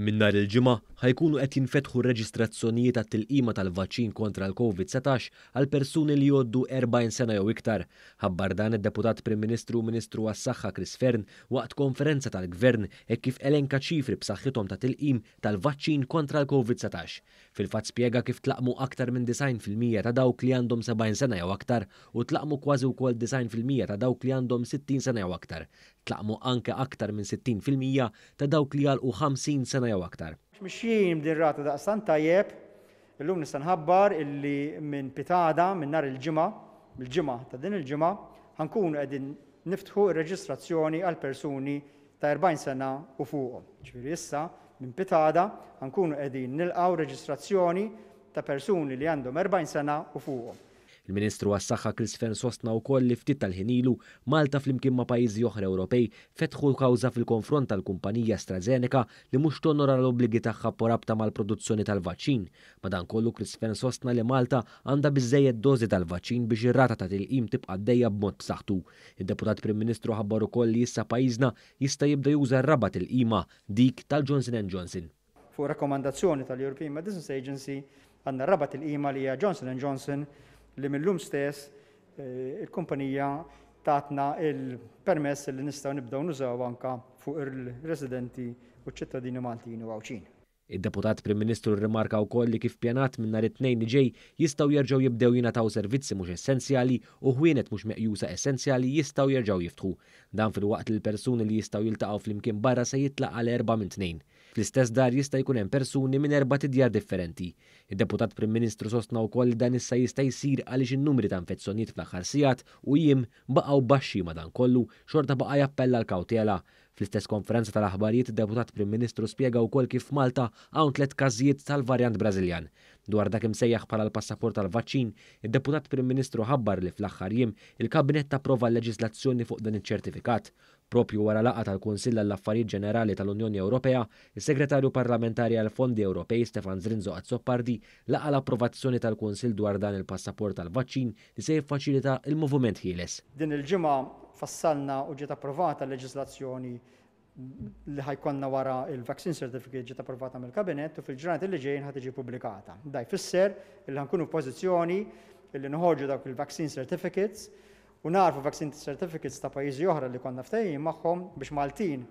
Minn nhar il-Ġimgħa, ħa jkunu qed jinfetħu r-reġistrazzjonijiet għat-tilqima tal-vaċċin kontra l-Covid 19 għal persuni li jgħoddu 40 sena jew iktar. Ħabbar dan id-Deputat Prim Ministru u Ministru għas-Saħħa Chris Fearne waqt konferenza tal-Gvern hekk kif elenka ċifri b'saħħithom ta' tilqim tal-vaċċin kontra l-Covid 19. Fil-fatt spjega kif tlaqqmu aktar minn 90% ta' dawk li għandhom 70 sena jew aktar u tlaqqmu kważi wkoll 90% ta' dawk li għandhom 60 sena jew aktar. Tlaqqmu anke aktar minn 60% ta' dawk li għalqu 50 sena jew aktar. Mixjin b'din rata daqstant tajjeb, illum nista' nħabbar illi minn pitgħada, minn nhar il-Ġimgħa, mill-Ġimgħa ta' din il-ġimgħa, ħa nkunu qegħdin niftħu r-reġistrazzjoni għal persuni ta' 40 sena u fuqhom. Ġifieri issa, minn pitgħada, ħa nkunu qegħdin nilqgħu reġistrazzjoni ta' persuni li għandhom 40 sena u fuqhom. Il-Ministru għas-Saħħa Chris Fearne sostna wkoll li ftit tal-ħin ilu, Malta flimkien ma' pajjiżi oħra Ewropej fetħu kawża fil-konfront tal-kumpanija AstraZeneca li mhux tonora l-obbligi tagħha b'rabta mal-produzzjoni tal-vaċċin. Madankollu Chris Fearne sostna li Malta għandha biżżejjed dożi tal-vaċċin biex ir-rata ta' tilqim tibqa' għaddejja b'mod b'saħħtu. Id-Deputat Prim Ministru ħabbar ukoll li issa pajjiżna jista' jibda juża r-raba' tilqima, dik tal-Johnson and Johnson. Fuq rakkomandazzjoni tal-European Medicines Agency għandna r-raba' tilqima li hija Johnson and Johnson li mil-lum stess il-kumpanija tatna il-permess li nistgħu nibdew nużaw anka fuq ir-residenti u ċ-ċittadini Maltin u Għawdxin. Id-Deputat Prim Ministru rrimarka wkoll li kif pjanat minn nhar it-Tnejn li ġej jistgħu jerġgħu jibdew jingħataw servizzi mhux essenzjali u ħwienet mhux meqjusa essenzjali jistgħu jerġgħu jiftħu. Dan filwaqt li l-persuni li jistgħu jiltaqgħu flimkien barra se jitla' għal erbgħa minn tnejn. Fl-istess dar jista' jkun hemm persuni minn erbat idjar differenti. Id-Deputat Prim Ministru sostna wkoll li dan issa jista' jsir għaliex in-numri ta' infezzjonijiet fl-aħħar sigħat u jiem baqgħu baxxi madankollu xorta baqa' jappella għall-kawtela. Fl-istess konferenza tal-aħbarijiet id-Deputat Prim Ministru spjega wkoll kif f'Malta hawn tlett każijiet tal-varjant Brażiljan. Dwar dak imsejjaħ bħala l-passaport tal-vaċċin, id-Deputat Prim Ministru ħabbar li fl-aħħar jiem il-Kabinett approva l-leġiżlazzjoni fuq dan iċ-ċertifikat. Proprju wara laqgħa tal-Kunsill għall-Affarijiet Ġenerali tal-Unjoni Ewropea, is-Segretarju Parlamentari għall-Fondi Ewropej Stefan Zrinzo Azzopardi laqa' l-approvazzjoni tal-Kunsill dwar dan il-passaport tal-vaċċin li se jiffaċilita l-moviment ħieles. Din il-ġimgħa fassalna u ġiet approvata l-leġiżlazzjoni li ħa jkollna wara il-vaccine certificate ġiet approvata mill-Kabinett u fil-ġranet li ġejjin ħa tiġi pubblikata. Da jfisser li ħa nkunu f'pożizzjoni li noħorġu dawk il-vaccine certificates U nagħrfu vaccine certificates ta' pajjiżi oħra li konna ftehim magħhom biex Maltin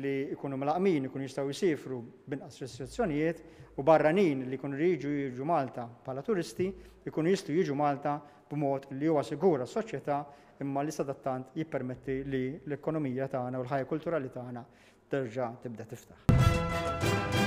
li jkunu mlaqqmin ikunu jistgħu jsiefru b'inqas restrizzjonijiet u barranin li jkunu jridu jiġu Malta bħala turisti jkunu jistgħu jiġu Malta b'mod li huwa sigur għas-soċjetà imma li sadattant jippermetti li l-ekonomija tagħna u l-ħajja kulturali tagħna terġa' tibda tiftaħ.